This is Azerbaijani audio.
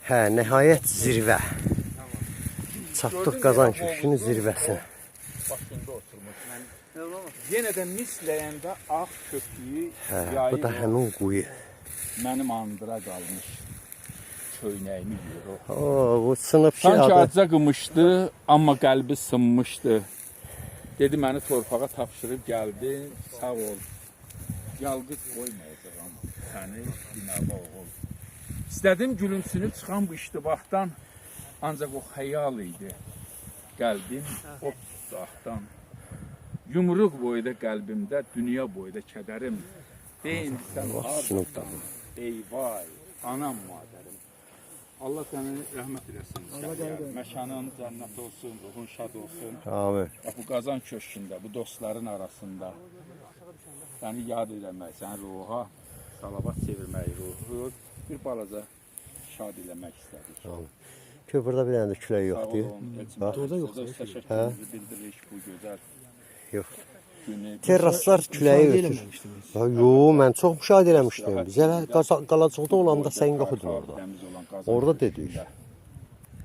Hə, nəhayət zirvə. Çatdıq Qazan Köşkünün zirvəsinə. Başında oturmuş. Yenə də misləyəndə ağ köpüyü Hə, yayı bu da həmin quyu. Mənim andıra qalmış köynəyimi geyir o. Oo, bu sınıb şey Sanki adı. acıca qımışdı, amma qəlbi sınmışdı. Dedi məni torpağa tapşırıb gəldin, sağ ol. Yalqız qoymayacağam səni binava oğul. İstədim gülümsünüb çıxan bu iştibahdan, ancaq o xəyal idi. Qəlbim o tutdu. Yumruq boyda qəlbimdə, dünya boyda kədərim. Deyin sən Sınıb da. hardasan? Ey vay, anam madərim. Allah səni rəhmət eləsin. Allah Məkanın cənnət olsun, ruhun şad olsun. Amin. Bax bu Qazan köşkündə, bu dostların arasında səni yad eləmək, səni ruha salavat çevirmək, ruhu bir balaca şad eləmək istədik. Amin. Ki burada bir dənə də külək Sağ yoxdur. olun, Elçin Bax. bəy. Orada yoxdur. Sizə təşəkkürümüzü bildiririk bu gözəl Yox. günü. Terraslar küləyi Müşahidə ötür. eləməmişdim heç. Ha, yo, mən çox müşahidə eləmişdim. Biz hələ Qalacıqda olanda sən yox idin orada. Abidəmiz olan Qazan Orada dedik. köşkündə.